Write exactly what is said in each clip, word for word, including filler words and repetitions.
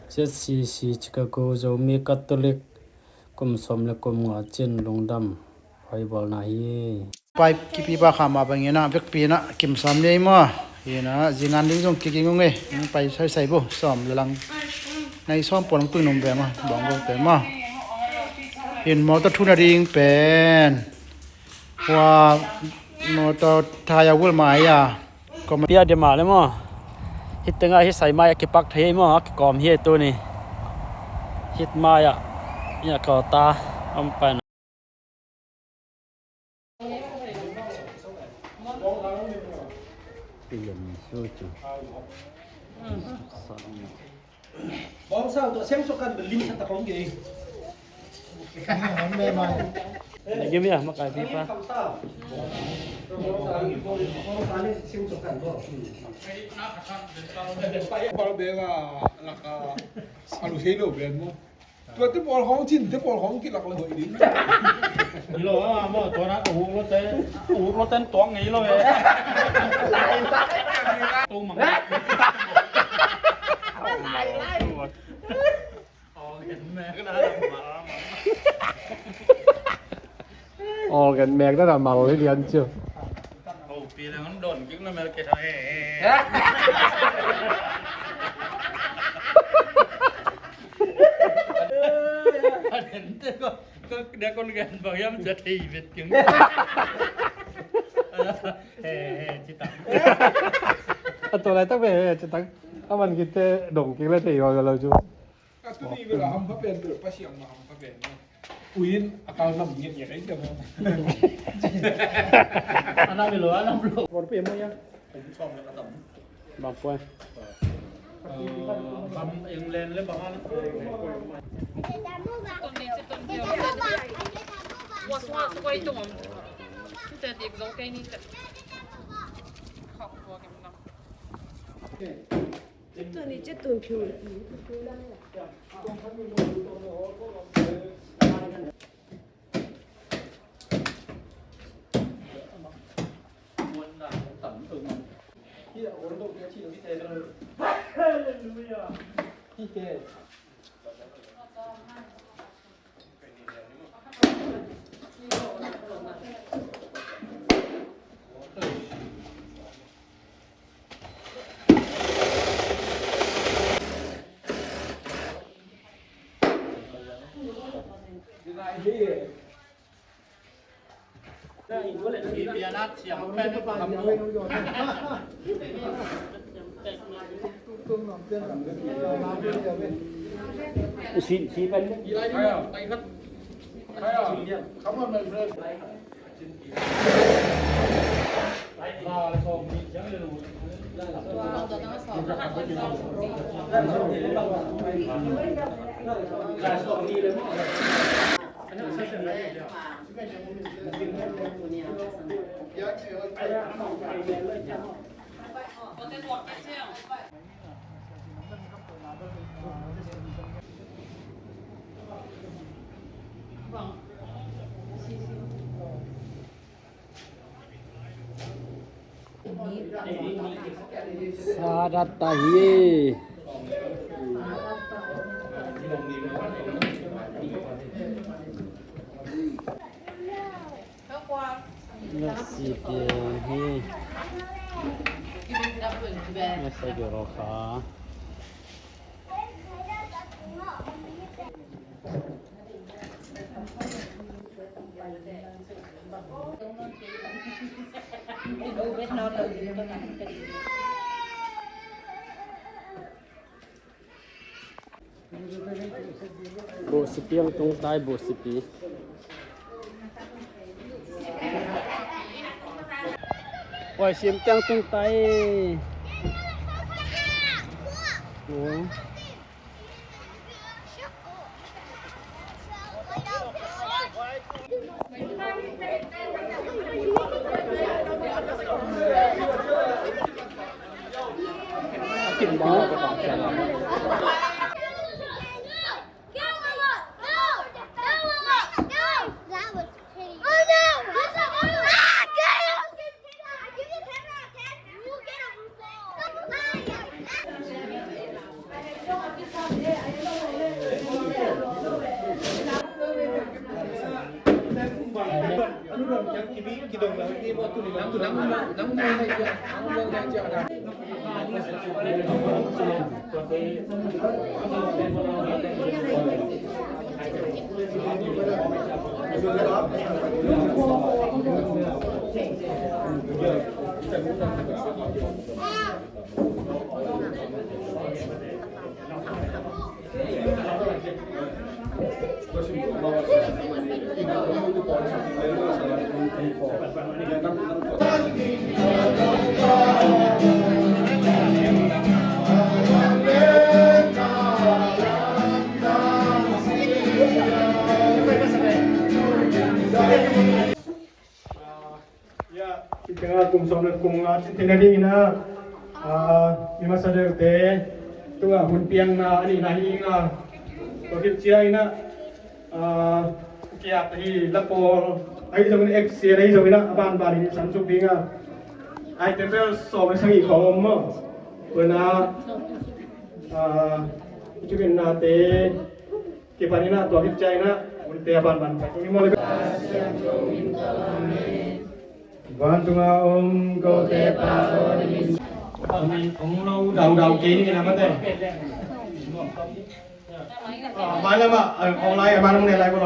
Z C C Chicago Zomi Catholic kum sawm le kum nga cin lungdam paibawlna hi. Pai kipipa kha mah bangin ah vekpi in ah kimsam ni ei maw. Hi in ah zingan ding zong kiging ung ei. Pai saisai bu sawm le lang nai sawm pawl ang tuinum ve maw, bawng gawkte maw. Hi in mawtaw thu nading pen hua mawtaw thai a vul mai a. Pia dima le maw. Hih tengah hih sai mai a kipak thei maw, a kikom hi tuni. Hih mai ah, hih a kawta om pan. Bawng sau tua siang suak kan lim sa tak om kei. Lagi mi ah, makai pipa. Bawng sau ni siang suak kan bo. Bawng sau ni bawng sau ni siang suak kan bo. Bawng sau ni bawng sau ni siang suak kan bo. Tuate pawl khawng cin, te pawl khawng kilak le hoih ding. Hi lo a, maw, tua na ka huk lo te, ka huk lo ten tuang ngei lo e. Tung mang. Organ mek na na mal hi lian ciu. Pi leng an don kik na mel ke tha he. Aden te ko, ko dia kon gan bang yam ja thei vet keng. He he citang. A to lai tak be he citang. A man kit te dong kik le thei lo lo cu. A tuni bela hampha pen bel Pasian ma hampha pen ma. Uin a kal nam ngiat ngiat ai te ma. Ana belo ana belo. Por pe mo ya. Bang poi. Bang England le bang ana. Wa swa swa i tung. Te dik zo kai ni te. Khok wa kem nam. Hallelujah. Sa dat ta hi. Let's see, hi. Let's see, hi. Buh sipi ang tung tai, buh sipi. Oi, sim tiang tung tai. Oh. Ya, i tengah kum sawm le kum nga cin theihna dingin ah, ah, mi masa deuhte tungah hun piakna a nihna hi ing a, tua khit ciangin ah, ah, kiak ahi la pawl ahi zongin, F C N ahi zongin ah, a banbanin i samsuk ding a, item bel sawm le sagih khawng om maw. Tua in ah, ah, i thugenna te kipanin ah, tua khit ciangin ah, hunte a banban pai tung ni maw le. Vantunga om kote Pa aw, hong lo daudau kei ni na mate. Mai lam ah, ah, online ah, mai lam ah, online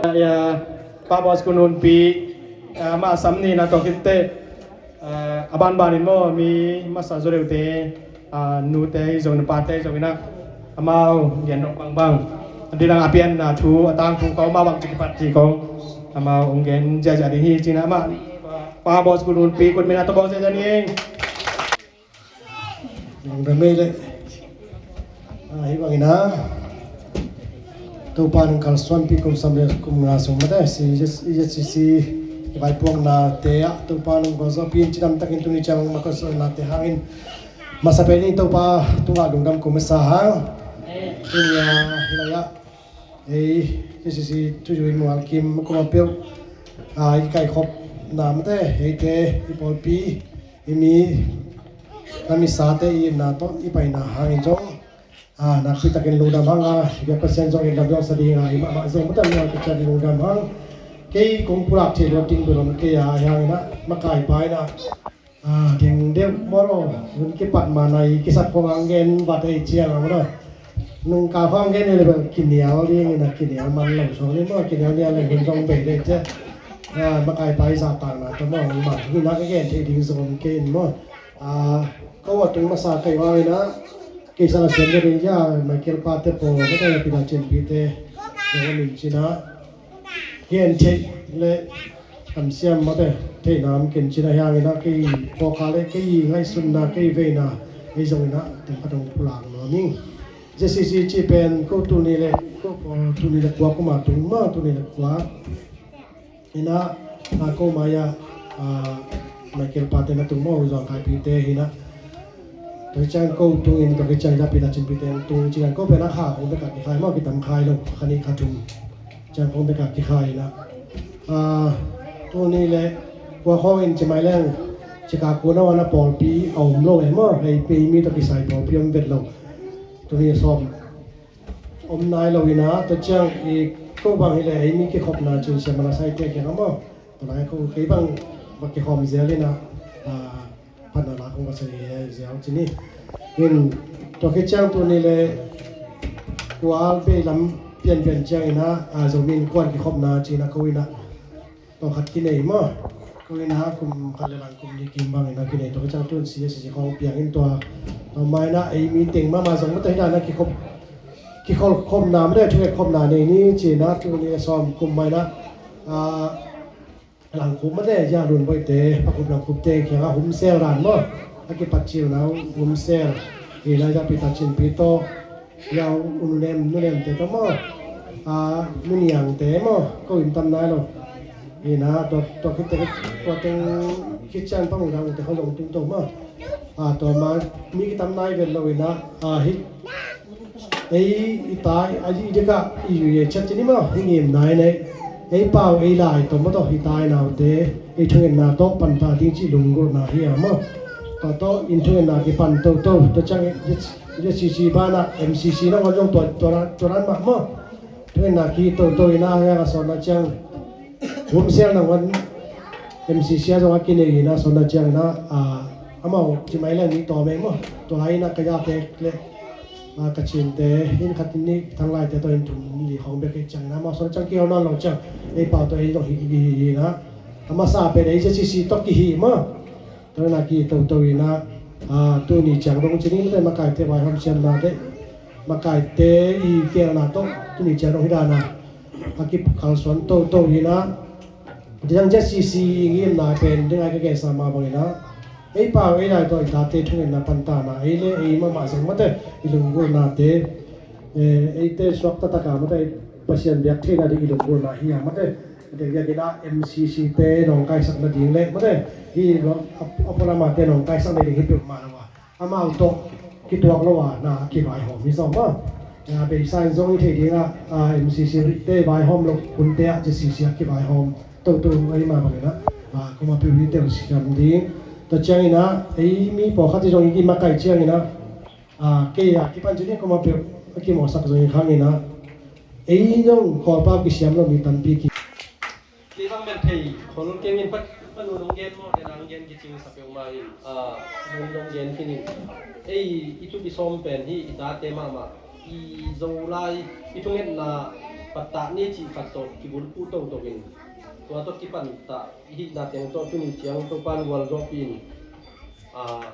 ah. Ya, Pa Bawskununpi, ah, mah sam ni na, tua khit teh, ah, a banbanin maw, mi masa zaw deuhte, ah, nute ahi zongin, pate ahi zongin ah, amau gen dong bangbang, a ding a pianna thu, a tangthu khawng, amau bangci kipat cih khawng, amau hong gen ziahziah ding hi ci-in ah, amah, Pa Bawskununpi, khut min a tawh bawng ziahziah ni ing. Lungdam ei leh. Ah, hih bangin ah, Topa in hong kalsuanpih kum sawm le kum nga sung mate, C Z C C i vaipuaknate ah Topa in hong gualzawhpih in, cidamtakin tuni ciang hong kalsuannate hangin, masa pen in Topa tungah lungdam kong masa hang. Tuni a, hih lai ah, ei, C C C thuzui in mual kim, kum a peuh, ah, i kaikhopna mate, eite, i pawlpi, i mi, na misate i itna tawh i paina hangin zong, ah, nakpi takin lungdam hang a, biak Pasian zong in lam zong sa ding a, i mahmah zong mate, mual kician lungdam hang. Kei kong pulak thei lo ding bel om kei a, hih hangin ah, makaipa in ah, ah, ding deuh maw lo, hun kipat ma nai kisap khong ang gen vat ei ciang a maw lo. Nung ka khong gen ei le bel kinial ding in a, kinial man lo sawng ni maw, kinial nial le hun zong bei le ciang. Ah, makaipa i zahtakna tawh maw, mang hun a ka gen thei ding zong om kei in maw. Ah, ko a tung masa kei vang in ah, kei sa la siam ding in ah, Michael pate pawl, mate, Pina Cinpite zong om in cin ah, gen theih le kamsiam mate, theihna om ken cin ah, hih hangin ah kei pawlkhat le kei ngaihsutna, kei veina, ei zongin ah teng khat hong pulak nuam ing. Z C C cih pen ko tuni le, ko, tuni le kua kum a tung maw, tuni le kua. In ah, ah, ko mai ah, ah, Michael pate na tung maw, Zuang Khaipite hi in ah. Tua ciang ko tung in, tua ciang Pina Cinpite tung ciang ko pen a kha khong bek a kikhai maw, kitam khai lo, kha nih kha thum ciang khong bek a kikhai in ah. Ah, tuni le kua khawng in ci mai leng, Chicago na wan a pawlpi a om lo e maw, ei mi tawh kisai pawlpi om vet lo. Tuni a sawm om nai lo in ah, tua ciang i ko bang hi le ei mi kikhopna cin siam a la saite kiang a maw. Tua lai ko kei bang va kikhawm zel in ah, ah, phatna la kong va sa zel cin hi. In tua khit ciang tuni le kua bei lam pianpian ciang in ah, ah, Zomi Innkuan kikhopna cin ah ko in ah, tua khat kinei maw. Ko in ah kum khat le lang kum nih kim bang in ah kinei, tua khit ciang tun C S C khawng piang in tua, tua mai in ah ei mi teng mahmah zong mate hi in ah kikhop, kikhol khopna mate, thunget khopna nei ni ci in ah tuni a sawm kum mai in ah, ah, Langkup mate, Zia Lun Boite, Pakup Langkupte kiangah humsel dan maw, a kipat cil na humsel. Hi na Zia Pita Cinpi tawh, Zia U Nunem, Nunemte tawh maw, a, Nu Niangte maw, ko in tam nai lo. Hi na, tua, tua khit teng, tua teng khit ciang Pangudang te kho zong tung to maw. A, tua ma, mi kitam nai vet lo hi na, a, hi, ei i tai a, i deka i zui ei chat cini maw, i ngim nai nei. Ei pau ei lai tawh maw tawh i tai naute ei thungetna tawh panta ding cih lunggulhna hi a maw. Tua tawh in thungetna kipan toto. Tua ciang ZCC banah MCC nangawn zong tua, tua, tua dan mah maw. Thungetna ki toto in a, a sawtna ciang Vumsial nangawn MCC ah zong a kinei in a, sawtna ciang in a, a, amau ci mai leng ni tawm e maw. Tua lai in a ka ya pek le, a, ka cinte in khat in ni thanglaite tawh in thum li khawng bek hi ciang in a, amau sawtna ciang kihau nawn lo ciang ei pau tawh ei zong hi, hi, hi, hi in a. A masa pen ei ZCC tawh kihi maw. Tua na ki toto in a, a, tuni ciang dong ci ning te makaite vaihawm siamna te, makaite i kelna tawh tuni ciang dong hi dan a, a kikalsuan toto in a, diang ZCC i ngimna pen ding ai ka gensa mah bang in a, ei pau ei lai tawh i tate thungetna pantana, ei le ei mahmah zong mate i lunggulhnate, eh, eite suak taktak a mate Pasian biak theihna ding i lunggulhna hi a mate. Ate biak in a MCC te nawngkaisak nading le mate, hi a, a, a pualamate nawngkaisak nading hi peuhmah lo a, amau tawh kituak lo a na kivaihawm hi zong maw. A, beisa in zong i theih ding a, a, MCC te vaihawm lo hunte ah ZCC ah kivaihawm toto ahi mah bang in a, a, kuamah peuh hi tel siam ding. Tua ciang in a ei mi pawlkhat hi zong i kimakaih ciang in a, a, kei a kipan ci ding kuamah peuh a kimawhsak zong hi khang in a, ei zong Kawlpau kisiam lo mi tampi ki Kei bang bel thei khol keng in, pa, pa nu nong gen maw, den ang gen kicing sa peuhmah in, a, nong, nong gen khin in. Ei, i tup i sawm pen hi, i tate mahmah, i Zolai, i thungetna pattah ni cih khat tawh kibulphuh toto in. Tua tawh kipan ta i hihna teng tawh tuni ciang Topa'n gualzawhpih in, a,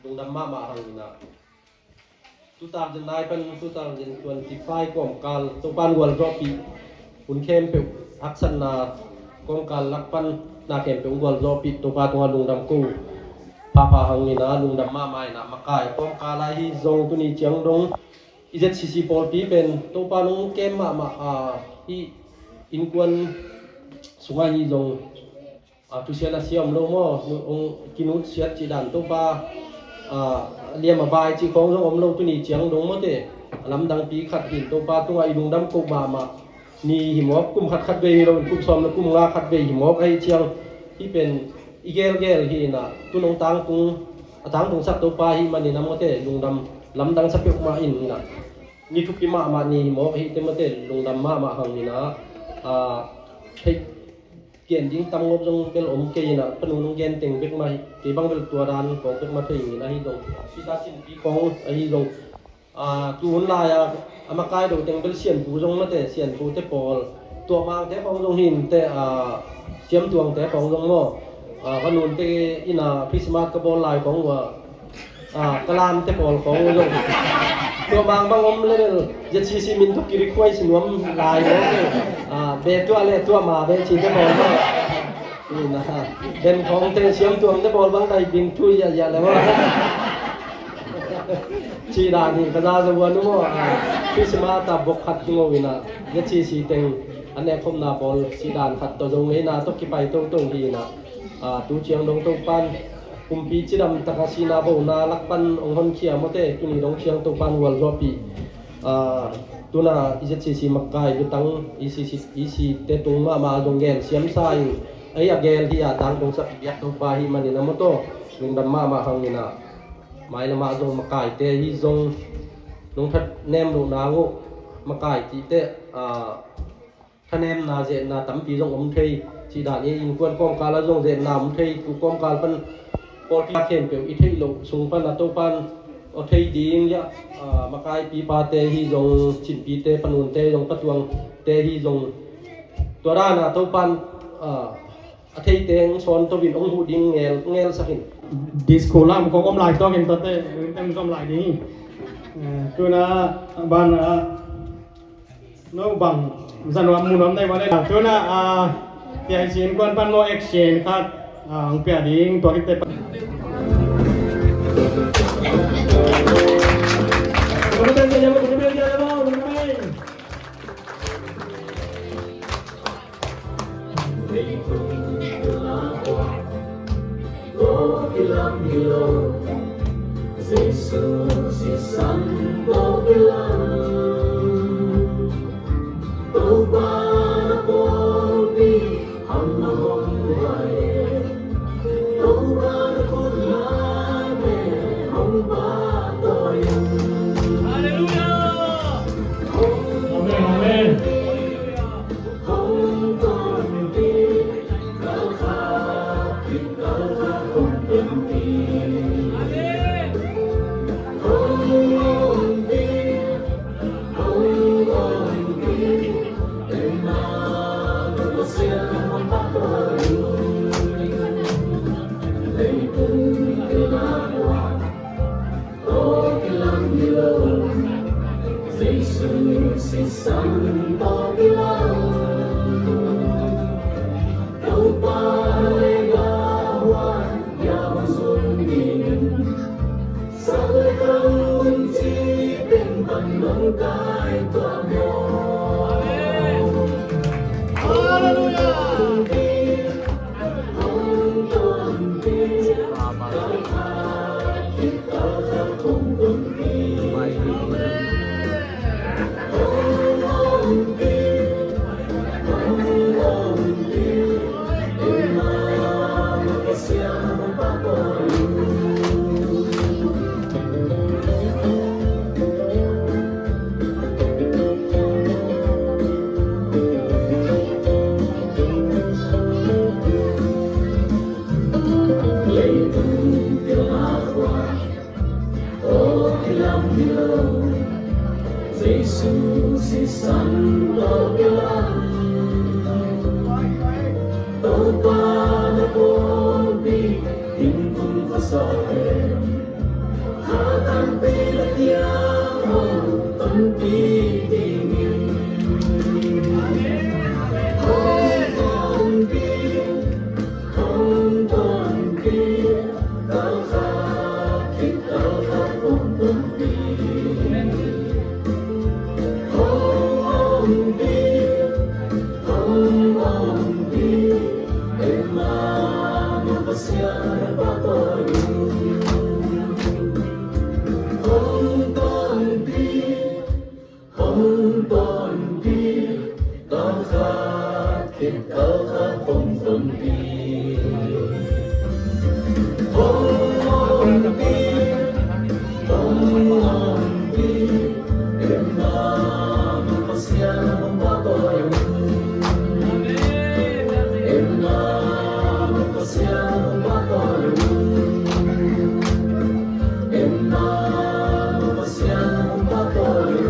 lungdam mahmah hang in a. Two thousand nine pan two thousand twenty-five kawmkal Topa'n gualzawhpih, hun khempeuh haksatna kawmkal lak pan na khempeuh gualzawhpih, Topa tungah lungdam ko phapha hang in a, lungdam mahmah in a, makai kawmkal ah hi zong tuni ciang dong i ZCC pawlpi pen Topa nong kem mahmah a, hi innkuan sungah hi zong a, thusiat a sia om lo maw, hong kinutsiat cih dan Topa, a, liam a bai cih khawng zong om lo tuni ciang dong mawte. A lamdangpi khat hi in Topa tungah i lungdam ko mahmah. Ni hi mawk, kum khat khat vei hi lo in kum sawm le kum nga khat vei hi mawk ahi ciang hih pen i gelgel hi in a, tu nong tangtung, a tangtungsak Topa hi manin a mawte lungdam lamdang sa peuhmah in in a. Ni thupi mahmah ni hi mawk ahi te mawte lungdam mahmah hang in a, a, hei, gen ding tam ngawp zong bel om kei in a, pa nu nong gen teng bek mah hi, kei bang bel tua dan khawng bek mah thei in ahi zong. Sita sinpi khawng ahi zong, a, tu hun lai a, a makai do teng bel sianpu zong mate, sianpu te pawl. Tuahmang te khawng zong hi in te, a, siamtuang te khawng zong maw. A, ka nun te in a Christmas ka bawl lai khawng uh a, a, ka lam te pawl khawng uh zong. Tuahmang bang om le bel, ZCC min tawh ki request nuam lai lo. A, be tuah le tuah ma be ci te pawl bang. Ni na, den khawng te siamtuang te pawl bang dai ding thu ya ya le wa. Ci dan hi ka za za wan uh maw. A, Christmas ta bok khat ki ngo in a, ZCC teng an ne khopna pawl ci dan khat tawh zong ngei na tawh kipai to to hi in a. A, tu ciang dong Topa'n kumpi cidam taka sihna bona lak pan hong honkhia mawte, tuni dong ciang Topa'n gualzawhpih. A, tuna i ZCC makai lutang ECC, EC te tung mahmah a zong gen siamsa in, ei a gel hi a tangtungsak biak Topa hi manin a mawtaw, lungdam mahmah hang in a. Mailam ah zong makaite hi zong nong that nem loh nang uh, makai tih teh, a, thanemna zetna tampi zong om thei. Cih dan i innkuan kawmkal ah zong zetna om thei. Tu kawmkal pan pawlpi khempeuh i theih loh sung pan a Topa'n aw thei ding ia, a, makaipi pate hi zong, cinpite, panunte zong, patuangte hi zong, tua dan a Topa'n, a, a theite hong sawn to in hong huh ding ngel, ngelsak in. Disco lam kong om lai tuak in tate, tem zom lai ding. Eh, tuna ban a, no bang, zanuam munuam nei wane. Tuna, ah, P I C innkuan pan no action khat, ah, hong pia ding, tua kite pan. Halleluia. Amen, amen. Jesu sisan tawh kilang, Topa na pawlpi in tung khuasa hen. Kha tampi na kiang hong tonpih dingin. Hong tonpih, hong tonpih, kalkha khit kalkha hong tonpih. Hong tonpih, hong tonpih, Emmanuel Pasian na pahtawi. Hong tonpih, hong tonpih, kalkha khit kalkha hong tonpih. Hong tonpih, hong tonpih, Emmanuel Pasian hong pahtawi. Emmanuel Pasian hong pahtawi.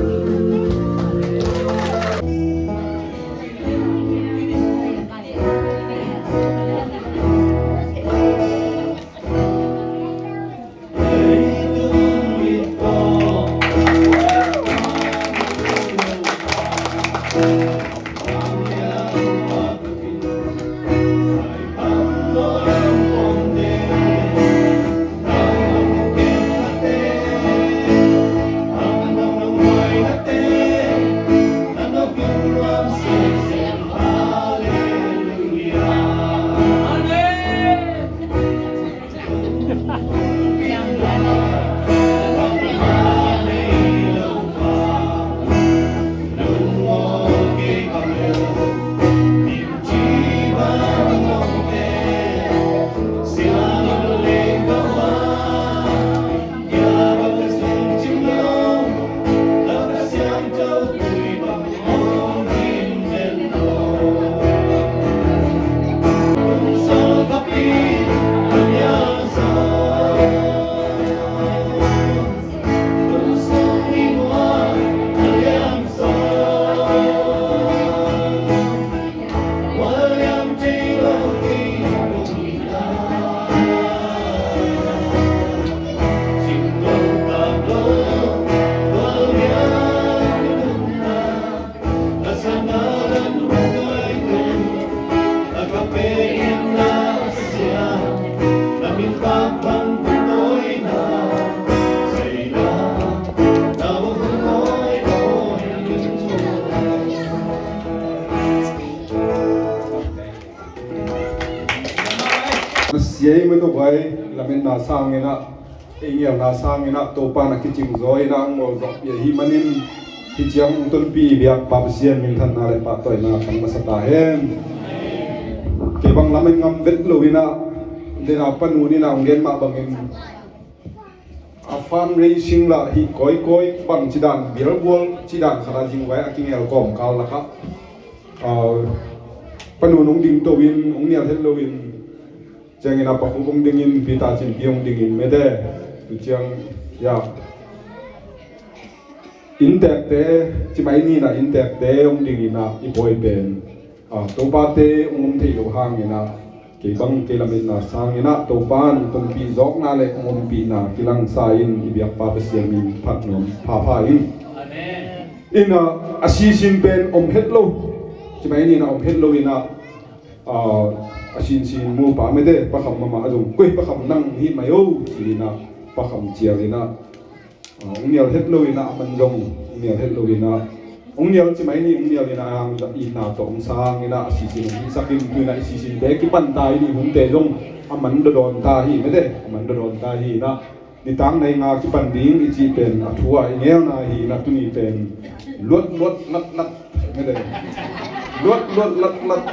Sia i manu vai lametna sangin ah, ei ngelna sangin ah Topa na kicing zaw in ah ngol zawh pi ahih manin, hih ciang hong tonpih biak Pa Pasian minthanna le pahtawina tang masa ta hen. Kei bang lamet ngam vet lo in ah, dena panu in ah hong gen mah bangin, A fundraising lah hih kawikawi bang cidan bialbual cidan khat a zingvai a kingel kawmkal lakah, ah, panun hong dingto in hong nial het loin ciangin a pakhup hong dingin Peter Cinpi hong dingin mete tu ciang ya. Inntekte, cimai ninah inntekte hong dinginah i pawi pen, ah, topate hong om theih loh hanginah kei bang kei lametna sanginah Topa in tonpih zawkna le hong ompihna kilangsa in i biakpa Pasian min phat nuam phapha in. Amen. Innah a sisin pen om het lo, cimai ninah om het loinah, ah, a sinsin mupa mete pakham mahmah a zong koi pakham nang hih mai o cinah pakham cialinah, ah, hong nial het loinah a man zong hong nial het loinah, hong nial cimai ni hong nialinah a hang itna tawh hong sanginah a sisin hong hihsakin tuinah i sisinte kipanta in i hunte zong a man dawdawnta hi mete, a man dawdawnta hinah nitang nai nga kipan ding i cih pen a thu a i ngelna hinah tuni pen luat luat lat lat mete, luat luat lat lat.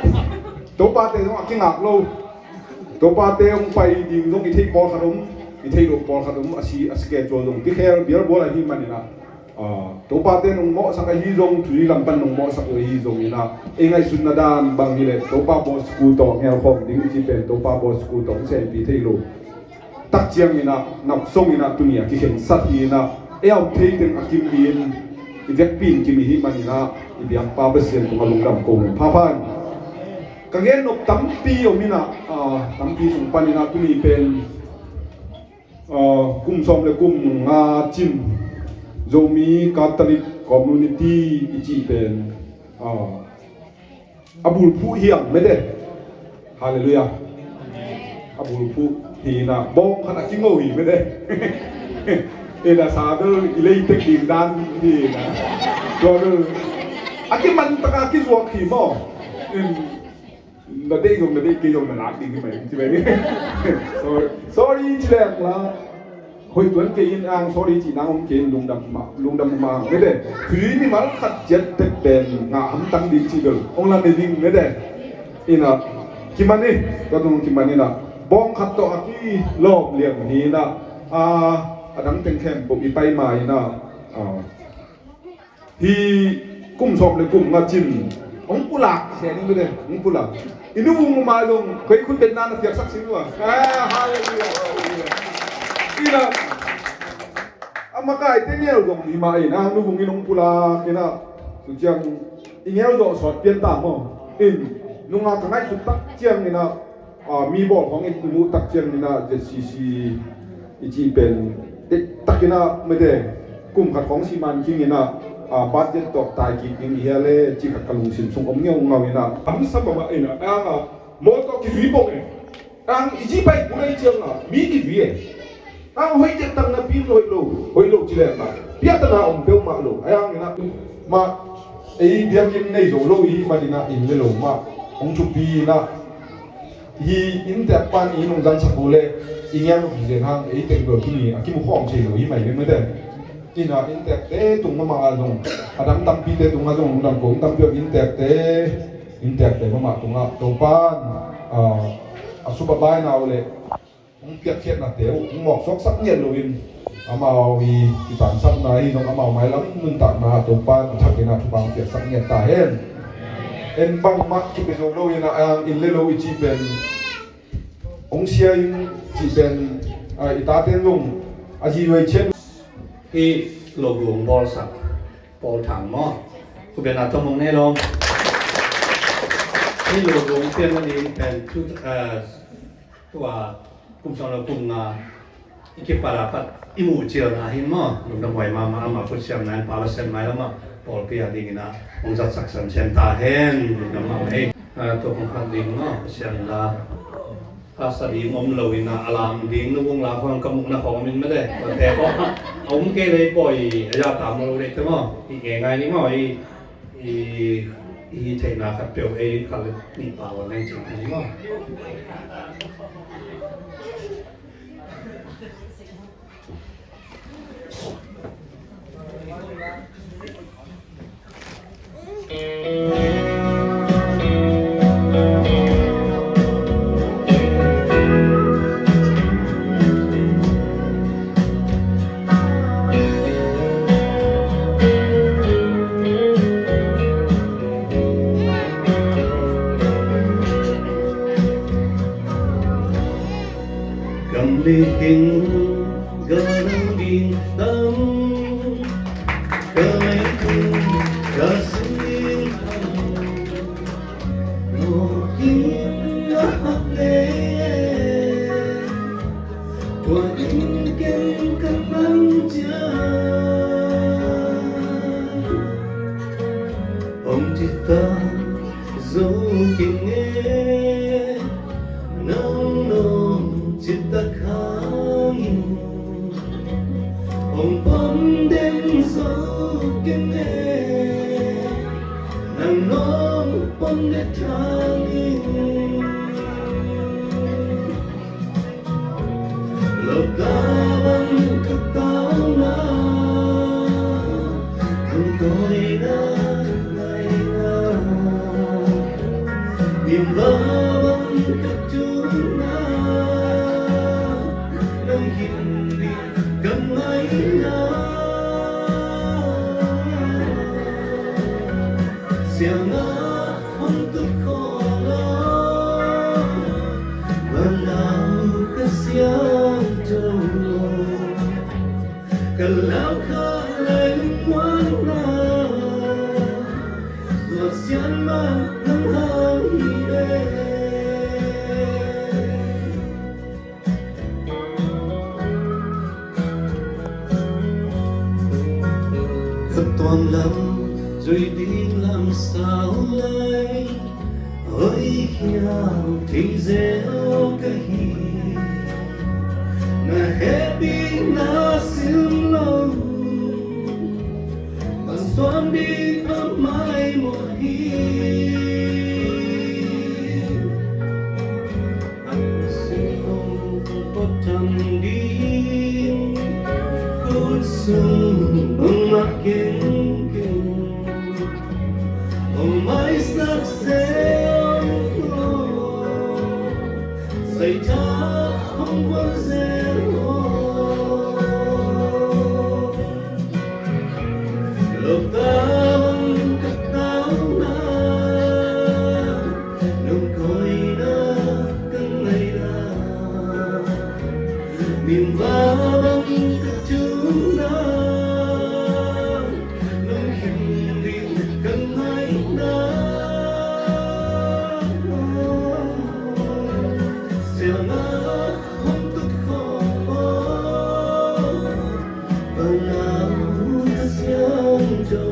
Topate zong a kingak lo. Topate hong pai ding zong i theih pawlkhat om, i theih loh pawlkhat om, a si a schedule zong kikhel bialbual ahi maninah, ah, topate nong mawhsak ahi zong tui lam pan nong mawhsak uh ahi zonginah ei ngaihsutna dan bang hileh Topa bawsku tawh ngelkhawm ding i cih pen Topa bawsku tawh hong sehpih thei lo. Tak cianginah nak songinah tuni a kikhensat hinah ei a om thei teng a kim in i vekpi in kim ihi maninah i biakpa Pasian tungah lungdam ko phapha in. Ka gen nop tampi om inah, ah, tampi sung paninah tuni pen, ah, kum sawm le kum nga cin Zomi Catholic Community i cih pen, ah, a bulphuh hiam mete. Halleluiah. A bulphuh hinah bawng khat a kingo hi mete. Ina sa bel i leitek ding dan hinah tua bel a kiman taka kizuak hi maw. In na deih zong na deih kei zong na lak ding hi mai ci mai ni. Sorry, sorry ci leng la. Hoih tuan kei in ang sorry cih nang om kei in lungdam mah, lungdam mah ang mete. Tui mimal khat ciat tek pen ngah hamtang ding cih bel hong la ne ding mete. Inah kiman hi, tua tung kiman inah bawng khat tawh a kilawm liang hinah, ah, a dang teng khempeuh i pai ma inah, ah, hi kum sawm le kum nga cin hong pulak sia ding bete, hong pulak. I nuvung mah zong koi khut betna na piaksak sin uh a. Ah, halleluiah, halleluiah. Inah a makaite ngel zong hi mah inah nuvung in hong pulak inah tu ciang i ngel zawh sawt pian ta maw. In nungak ka ngaihsut tak cianginah, ah, mi bawl khawng i muh tak cianginah Z C C i cih pen dektakinah mete kum khat khawng siman kinginah, ah, budget tawh tai kik ding i hia le cih khat ka lungsim sung om ngeungau inah a hamsa mahmah inah a nga maw tawh kizui pong e. Ang i ci pai kulai ciangah mi kizui e. Ang hoih ciat tang na pi hoih lo, hoih lo ci leng mah piatana om peuhmah lo. A yang inah mah ei biakinn nei zo lo i hih maninah inn le lo mah hong thupi inah hi inntek pan i nungzansak uh le i ngian uh hi zen hang ei teng bel tuni a kimukhawm thei lo hi mai veng mete. Inah inntekte tung mahmah ah zong a dang tampite tungah zong lungdam ko, inntampi om inntekte, inntekte mahmah tungah Topan, ah, a subabaina uh le hong piakkhiatnate uh hong mawksuaksak ngiat loin amau i kitangsapna hi zong amau mailam nuntakna Topan a thakin a thupha hong piaksak ngiat ta hen. En bangmah kipia zo loin a ang inn le lo i cih pen hong sia in cih pen, ah, i taten zong a zi luai cian. Hih lo hong bawlsak Paul Thang maw? Khut beng a tom hong nei lo. Hih lo hong pian a ding pen tu, ah, tua kum sawm le kum nga i kipat a pat i muh cilna hi maw? Lungdam huai mahmah, amah khut siamna in Pa Pasian mailam ah pawlpi a dingin a hong zatsak semsem ta hen. Lungdam mahmah hi. Ah, tua kong khat ding maw? Pasian la a sa ding om lo in a, a lam ding nu kong la khawng ka muhna khawng om in mete. Tua te khawng a om kei lei pawi a ya ta maw lo lei te maw? I ngei ngai ni maw? I, i, i theihna khat peuh ei khat le nih pau a nai cing ni maw? Nihin ka nang ding tam, ka leitung ka sung ding tam, mawh in a hak ngei e. Tua in ken ka nang ciang hong ci ta zo keng e. Nang nong citak hangin hong pom den zo keng e. Nang nong pom den hangin Lawmta bang ka tauna, nang tawina ka ngaina, mimba bang ka tuna, nang him ding ka ngaina. Siangah hong tut khawng lo, van lau ka siangtho lo. Ka lau kha lai lungmuanna, zuan sian mah nang hang hi e. Ka tuam lam zui ding lam sau lai, hoi hiam thei zel ka hi. Na hehpihna sim lo, man suan ding a mai mawh hi. Singkung pawt tham ding, khut sung bangmah kengkeng, hong maisak zel lo, saithak hong guan zel lo. Lawmta bang ka tauna, nong koina ka ngaina, mimba bang ka tuna, nong him ding ka ngaina. Siangah hong tut khawng lo, van lau ka siangtho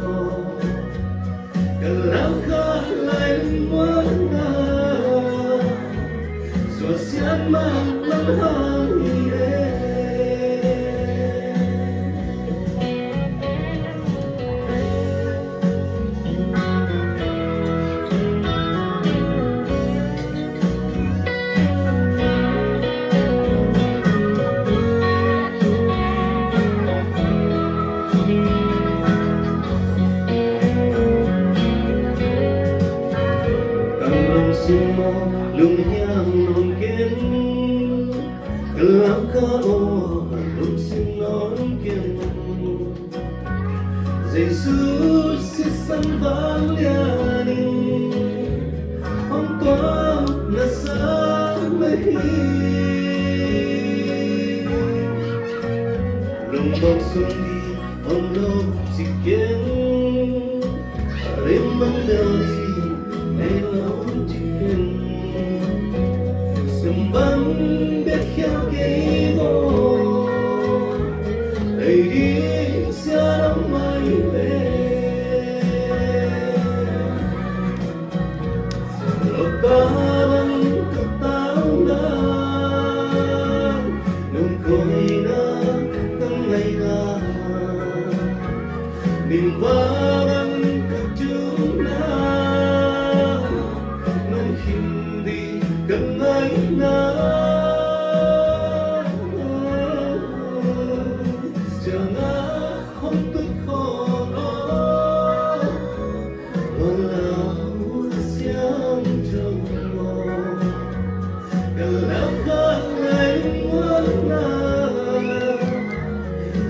lo. Ka lau kha lai lungmuanna, zuan sian mah nang hang hi e. Ka lungsim maw lunghiang nawn ken, ka lau kha aw lungsim nawn ken. Jesu sisan vanglian in hong tuam na sa mah hi. Lungbawng sung ding om lo ci ken, lim mang del ding nei lo ci ken. Sum bang bek khial kei maw, ei ding sia lo mai ve. Lawmta bang ka tauna, nong koina ka ngaina, mimba bang ka tuna, nong him ding ka ngaina. Siangah hong tut khawng lo, van lau ka siangtho lo. Ka lau kha lai lungmuanna,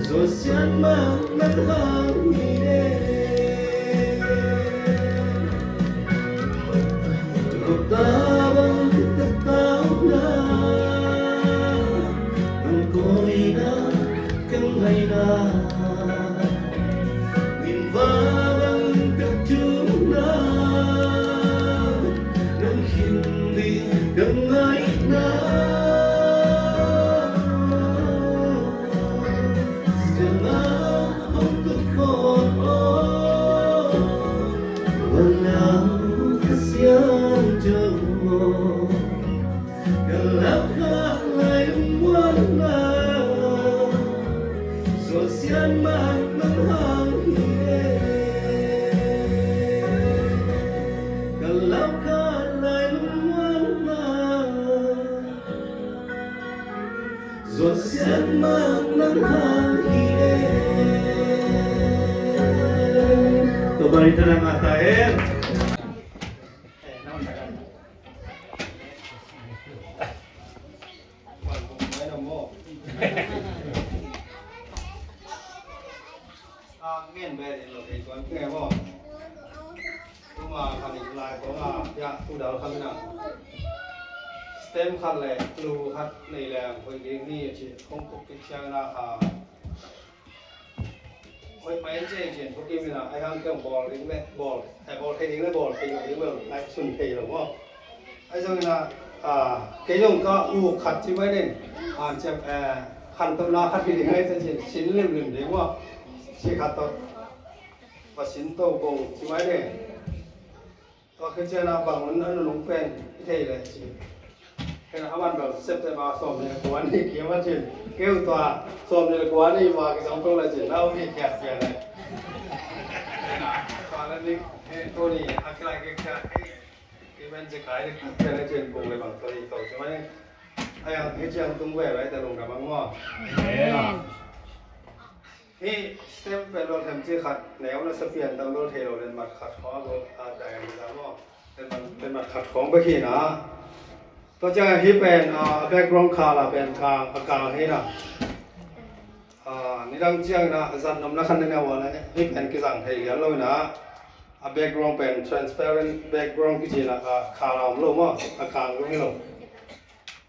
zuan sian mah nang hang hi e. Lawmta bang ka tauna, Topa in thangah ta hen. A ngen vet in lo thei tuan kei maw? Tuma khan i lai kong a ya tu dal khan na. Stem khat le lu khat nei leng hoih ding hi a ci hong kuk kik ciang na a. Hoih pai an ciai cian kuk kim ina ai hang keng bawl ding le bawl ai bawl thei ding le bawl thei lo ding le ai sun thei lo maw? Ai zong ina, a, kei zong ka u khat ci mai nin, a, ciam, eh, khan to na khat hi ding ai ta cin sin lim lim ding maw? Si khat to. Pasin to bong ci mai nin. Tua khi cian a bang un a nunung pen i thei le ci. Ken a man bang sep te ba sawm le kuan hi kiam a cin. Keu tua sawm le kuan hi ma ki zong to le cin. Lau hi kiak kiak le. Tua le ni he to ni a kilai kiak kiak. Ki men ce kai le kiak kiak le cin bong le bang to hi to ci mai. Ai ang he ciang tung ve ve te lungdam ang maw. Amen. Hih stem pen lawlhem ci khat neu na sa pian tam lo thei lo len mat khat khawng a gol a dai ang za maw. Len mat, len mat khat khawng bek hi na. Tua ciang hih pen, a, background khala pen kang, a kang hi na. A, nidang ciang na zat nom na khan na neu a na hih pen kizang thei lian lo na. A background pen transparent background kici na, a, khala om lo maw, a kang lo hi lo.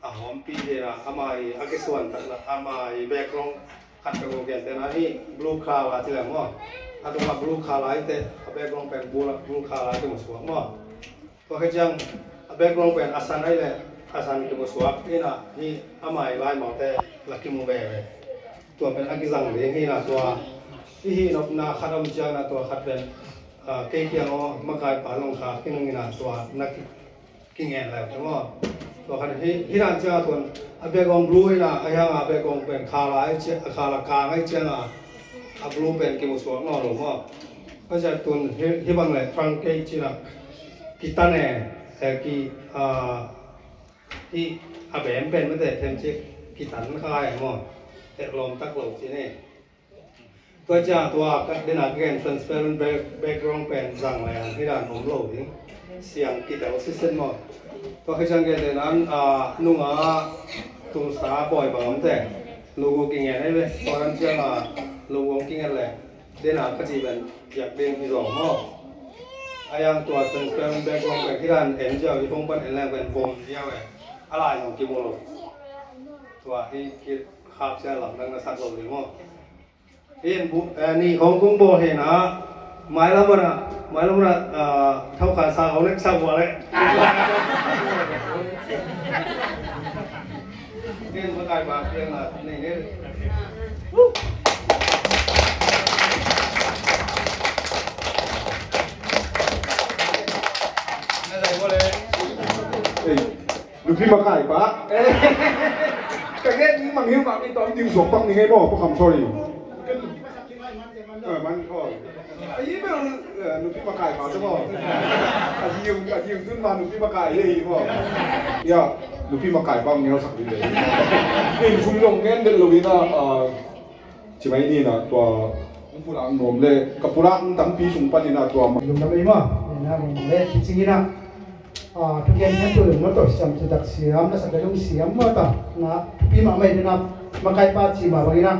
A hawmpi hi na, ama hi a kisuan takna, ama hi background khat ka ko gen te na hi blue color ci leng maw. A tung a blue color hi te, a background pen blue, blue color hi te mu suak maw. Tua hi ciang a background pen a san hi le, a san ki mu suak hi na hi ama hi lai mau te la ki mu ve ve. Tua pen a kizang ve hi na tua. I hi nopna khat om ciang na tua khat pen, a, kei kiang aw makai pa long kha kinung hi na tua na ki kingen lai te maw. Tua khan hi, hi dan ciang a tuan a background blue hi na, a hiang a background pen khala ai ciang, a khala kang ai ciang a, a blue pen ki mu suak nawn lo maw. Ka ciang tuan hi, hi bang le truncate ci na, ki tan e, e ki, a, hi a bem pen mate them ci ki tan kha e maw. E lawm tak lo ci ne. Tua ciang tua ka dena ka gen transparent back-, background pen zang lai ang hi dan om lo ding. Siang kitel siset maw. Tua ka ciang gen dena, a, nunga tulsa bawi bang om te. Logo kingen ai ve. Tua dan ciang a logo kingen le. Dena ka ci ben piak ding hi zong maw. A yang tua transparent background pen hi dan en ziau hi phone pan en leng pen bom ziau e. A lai nong kimu lo. Tua hi ki khak ciang lam dang na sak lo ding maw. Hin bu, eh, ni hong kong bo he na. Mai lam na, mai lam na, ah, thau khan sa hong nek sa bua le. Hin ma kai ba piang na ni ni. Na dai bo le. Hey. Nupi makai pa. Ka gen ni mang hiu ma mi tom ding suak pang ni hei maw, pa kham sorry. Eh, man, oh. Ayi bel, eh, nupi makai pa tu maw. Ayi, ayi tun ma nupi makai hei maw. Ya, nupi makai pa ngel sak ding le. Ni sum long ngen del lo ina, ah, Ci mai ni na tua hong pulak nuam le ka pulak tampi sung panin a tua ma. Lungdam ei maw? Ina lungdam le kicing ina. Ah, thugen hian tu lungdam tawh siam citak siam na sak lung siam maw ta. Na thupi mahmah ina makai pa ci mah bang ina.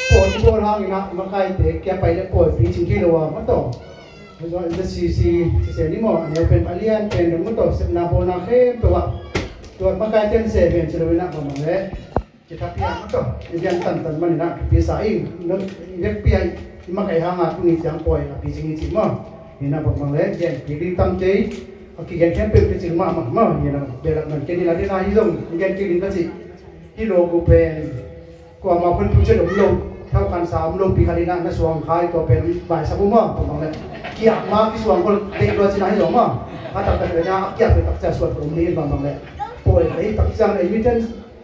Pawl i pawl hang ina makai te kia pai le pawl pi cing kei lo a maw tawh. Ina sisi sisi ni maw a neu pen a lian pen dong maw tawh sepna pawlna khempeuh ah. Tua makai ten se pen ci lo ina bang bang le. Ci thapiak maw tawh, i bian tantan manin ah, thupi sa ing, i vekpi ah, i makai hang a, tuni ciang pawi a pi cing i cih maw. Hi na bangbang le, gen kik ding tam kei, a kigen khempeuh kicing mahmah maw, hi na, belak man kei ni la ding a hi zong, i gen kik ding ka cih. Hi lo gu pen, kuamah hun thu ciat om lo, thau khan sa om lo, pi khat in ah, na suang khai tua pen, bai sa bu maw, bangbang le. Kiak ma, kisuang khol, deih lua cin a hi zong maw. A taktak le na, a kiak le takciang suat om ni in bangbang le. Pawi le, takciang le, i mi ten,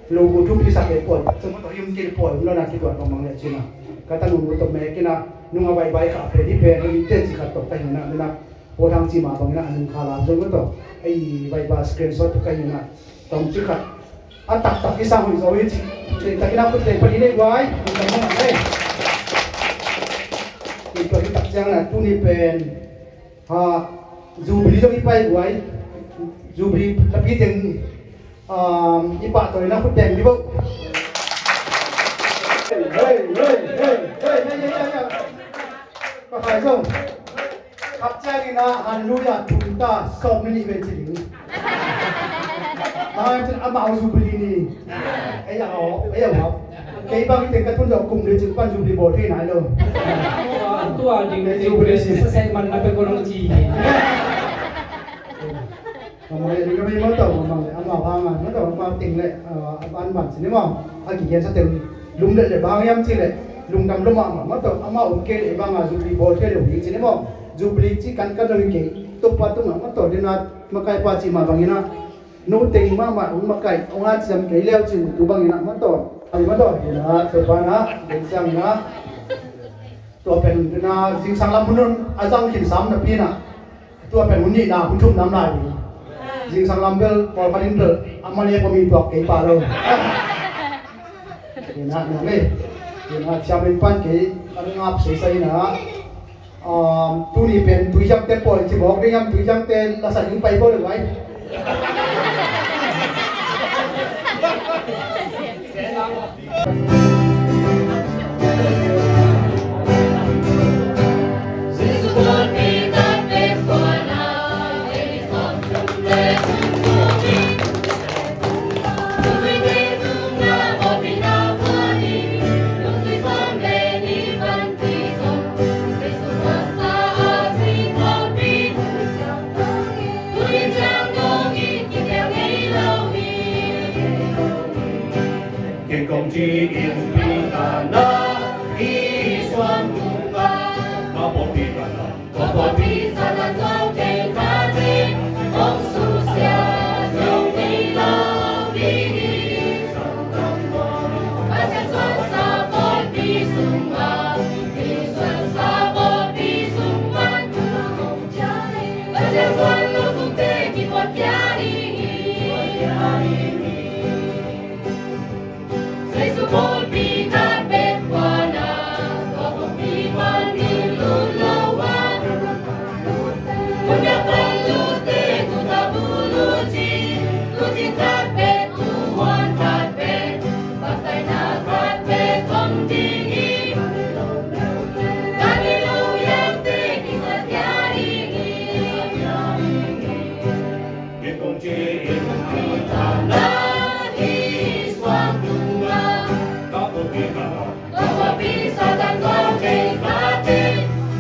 Logo thupi sak le pawi, sum tawh him kil pawi, um lo na kituat bang bang le cina. Ka tanun uh tawh mek ina, nunga bai bai kha pen, hi pen, hi te ci khat tawh ka hi na, na, paw thang ci ma bang ina, a nung kha la zong tawh, ei bai ba screenshot tawh ka hi na, tawm ci khat. A taktak i sang hoih zaw hi ci. Taktak in a khut teng pan i nei guai. Hei. I tuan i tak ciang na tuni pen. Ha, Jubilee zong i pai guai. Jubilee lapi teng, um, i pahtawi na khut teng ni bo. Hei, hei, hei. Ka khai zong. Khat ciangin ah, hallelujah, thum ta, sawm na nih ve ci ding. Hang cin amau Jubilee ni. Ei a aw, ei a aw. Kei bang i teng ka tun zawh kum le cin pan Jubilee bawl thei nai lo. Tua ding Jubilee si. Sa set man na pe ko nong ci. Amau le, amau le, amau hang a, amau teng le, ah, a ban ban ci ni maw. A kigen sa teng lum le le bang hiam ci le, lungdam lum a, amau tawh, amau om kei le bang a Jubilee bawl thei lo hi ci ni maw. Jubilee ci kan kan lo hi kei. Topa tungah amau tawh dena makai pa ci mah bangin ah. No teng mahmah hong makai, hong hanciam kei leu cin tu bangin ah amau tawh. Amau tawh, dena, Topa na, den siang na. Tua pen na zingsang lam hun a zang khin sam napi na. Tua pen hun nihna hun thum nam lai ding. Zingsang lam bel pawlkhat in bel a mane pawh mi tuak kei pah lo. Kei na nang ei. Kei na siamin pan kei an ngap seisai na. Um, tuni pen tuihiamte pawl ci bawk ding hiam, tuihiamte lasa ding pai pawl le vai. Ken kong ci in Peter na i suang tung a, ka pawlpi ka na, ka pawlpi Satan suang kei ka ci, kong susia zo kei lo ding hi. Pasian suang sa pawlpi sung a, i suang sa pawlpi sung pan Pasian suang lo tung te ki pawt kia ding hi. Jesu pawlpi khat bek kuana, tua pawlpi pan ding lut lo a. Hun biak pan lutte, tuta bu luci, luci khat bek, tuhuan khat bek, baptaina khat bek om ding hi. Galilee yangte kisat kia ding hi. Kei kong ci in Peter na i suang tung a, ka pawlpi ka na, ka pawlpi Satan suang kei ka ci,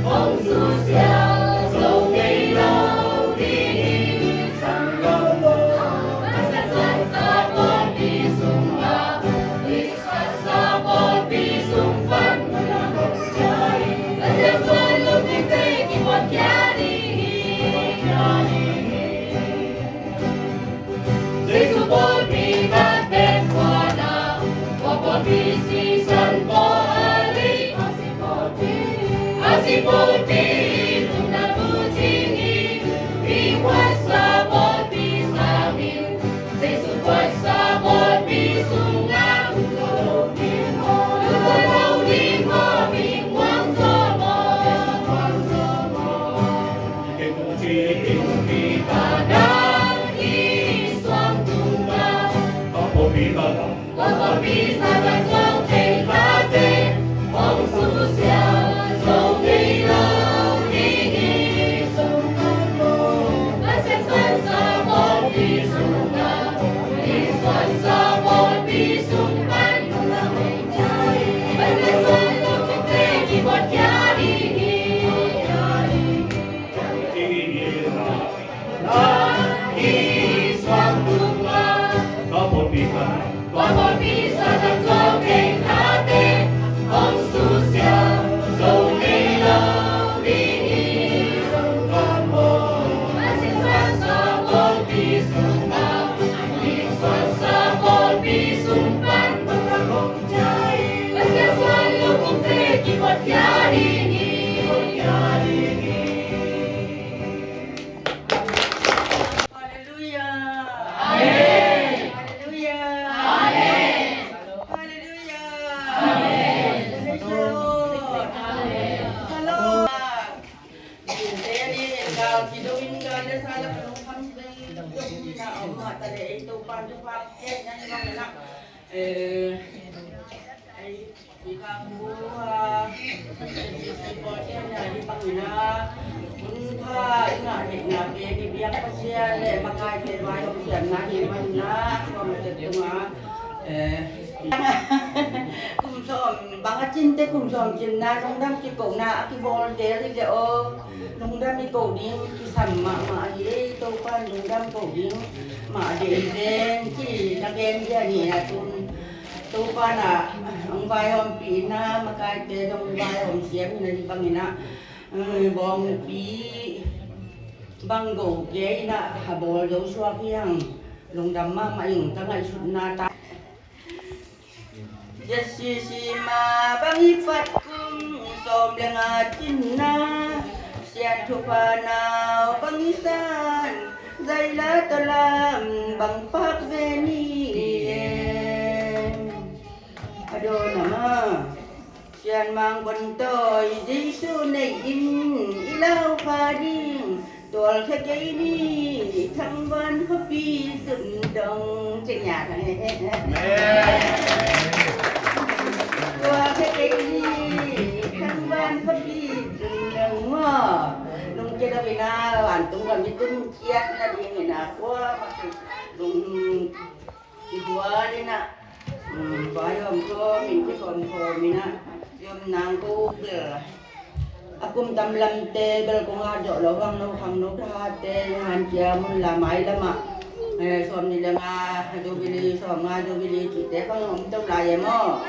kong susia zo kei lo ding hi. Pasian suang sa pawlpi sung a, i suang sa pawlpi sung pan, Pasian suang lo tung te ki pawt kia ding hi. Jesu pawlpi khat bek kuana, tua pawlpi sisan pawlpi. A si pawlpi in tungna bu cing hi, mi khuasa pawlpi sangin, Jesu khuasa pawlpi sungah, lungdam lo ding maw, lungdam lo ding maw, mi muang zaw maw. Kei kong ci in Peter na i suang tung a, ka pawlpi ka na, ka pawlpi Satan suang kei ka ci, kong susia zo kei lo ding hi. Pasian suang sa pawlpi sung a, i suang sa pawlpi sung pan, Pasian suang lo tung te ki pawt kia ding hi. Nang i suang tung a, ka pawlpi ka na, ka pawlpi Satan suang kei ka ci, kong susia zo kei lo ding hi. Pasian suang sa pawlpi sung a, i suang sa pawlpi sung pan, Pasian suang lo tung te ki pawt kia ding hi. Halleluiah. Amen. Halleluiah. Eh, ei, i ka ku ha, i pawl ciang na i pang ina, hun pha i ngah theihna pen i biak Pasian le makaite vai hong siamna hi man na, kuamah te tunga, eh, kum sawm bang a cinte kum sawm cinna lungdam kikona a kibawl tel hi le aw. Lungdam i ko ding kisam mahmah hi ei, Topa in lungdam ko ding mah deih ven ci na gen dia ni a tun. Topa na hong vaihawmpih ina makaite dong vaihawm siam ina hi bang ina, eh, bawngpi bang go ke ina a bawl zo suak hi hang. Lungdam mahmah ing ka ngaihsutna ta. J C C ma bang i pat kum sawm le nga cinna, Sian Thupha nau bang i san, Zaila Talam bang pak ve ni em. A dawn a ma. Sian Mang Bon Tawi Jesu nei in i lau kha ding, tual khe kei ni, Thangvan khuapi sun dong. Cing ya thang e. Tual khe kei ni, Thangvan khuapi sun dong maw. Lungkia lo ina, vantung gam i tun kiat nading ina, kuamah lung i bual ina, um, vai om khawm in, kikhawm khawm ina, i om nang ko bel. A kum tam lamte bel kong hat zawh lo hang, no khang no thate, han cia mun la mai lamah, eh, sawm nih le nga, Jubilee, sawm nga Jubilee cihte khang om to lai e maw.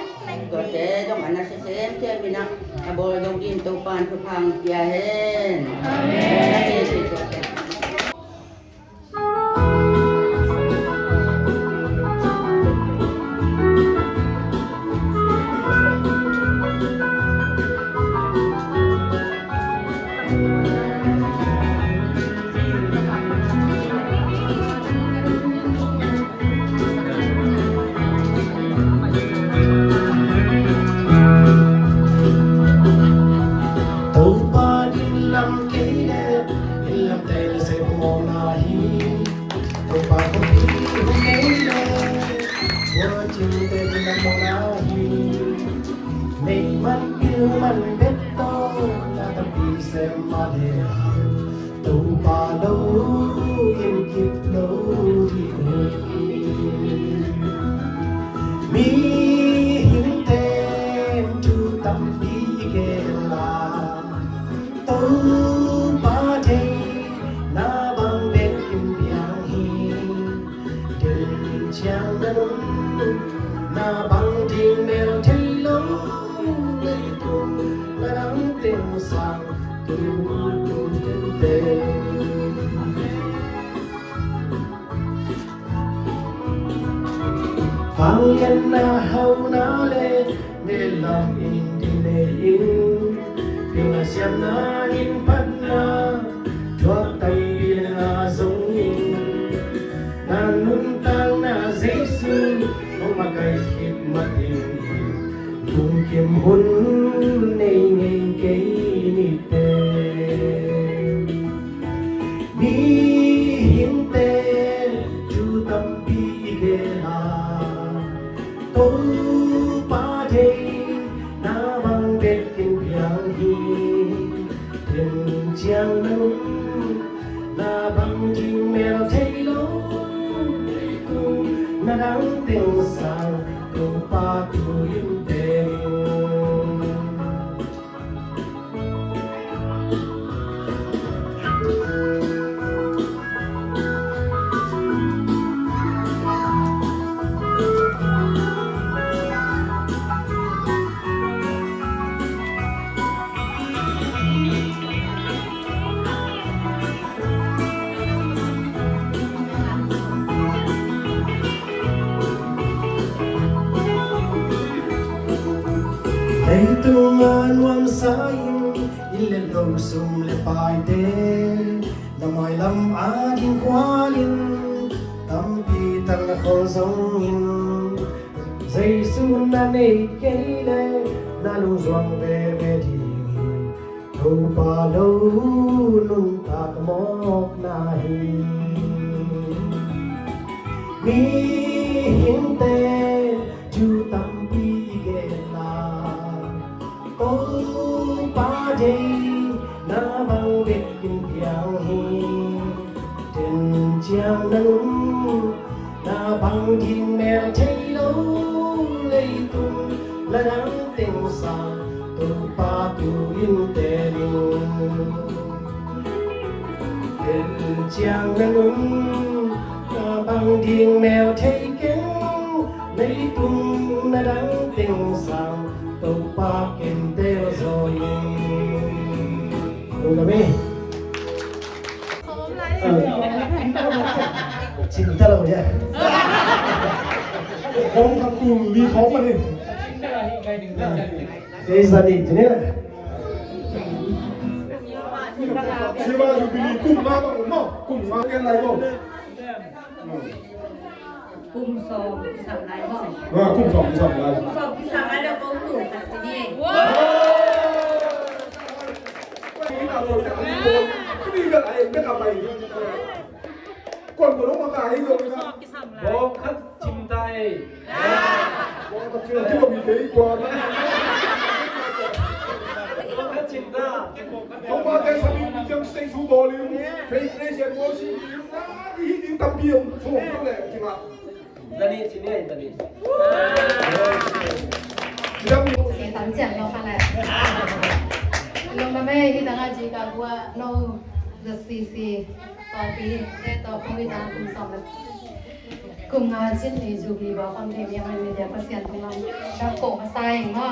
Tuate zong a na se semsem ina, a bawl zo ding Topa in thupha hong pia hen. Amen. Topa din lam kei le, din lam te le se mawna hi. Topa khuapi hun nei le, tua cing te din lam mawna hi. Nei man pil man bet to, na tampi sem ma le. Topa lo in kip lo ding hi. Mihingte thu tampi i gel a, Topa thei na bang bek in piang hi. Tel ciang na nung, na bang ding mel thei lo, leitung na dang teng sang tu tung te. Vangliatna hauna le, mel lam in ding nei in, pil a siamna in phatna, thuak tampi le nga zong in, na nuntakna Jesu, hong makaih khit ma ding in, lungkim hun nei ngei kei ni te. Mihingte thu tampi i gel a, Topa thei na bang bek in piang hi. Tel ciang na nung, na bang ding mel thei lo, na dang teng sang, Topa thu in teng. Leitung a nuamsa in, inn le lo sum le paite, na mailam a ding khual in, tampi tan na khawl zong in, Jesu na nei kei le, na lungzuang veve ding hi. Topa lo nuntak mawkna hi. Mihingte Thei na bang bek in piang hi. Ten ciang na nung na bang ding mel thei lo. Leitung na dang teng sa Topa tu in te ding. Ten ciang na nung na bang ding mel thei keng. Leitung na dang teng sa Topa ken tel zaw in. Ui, kami. Chin ta lo dia. Kong kong kong li kong ma ni. Kei sa ni, chin ni. Silver Jubilee kum nga bang um maw? Kum nga ken lai maw? Kum sawm kisam lai maw? Ah, kum sawm kisam lai. Kum sawm kisam lai le kong tu khat ci ni. Kon ko lo ma ka hi lo. Kum sawm kisam lai. Bawng khat cim ta ei. Bawng khat cim ta. Bawng khat cim ta. Tua pa te sa mi mi jang stage hu bawl in. Faith Praise and Worship. Hi ding tampi om. Sung le cim a. Zani cim ei zani. Tam ciang no ka le. Lo ma me hi dang a ji ka gua no the C C. Tua pi te tua kong hi dang kum sawm le. Kum nga cin ni Jubilee ba kong thei mi a mai mi dia Pasian tung lam. Dak ko ma sa ing no.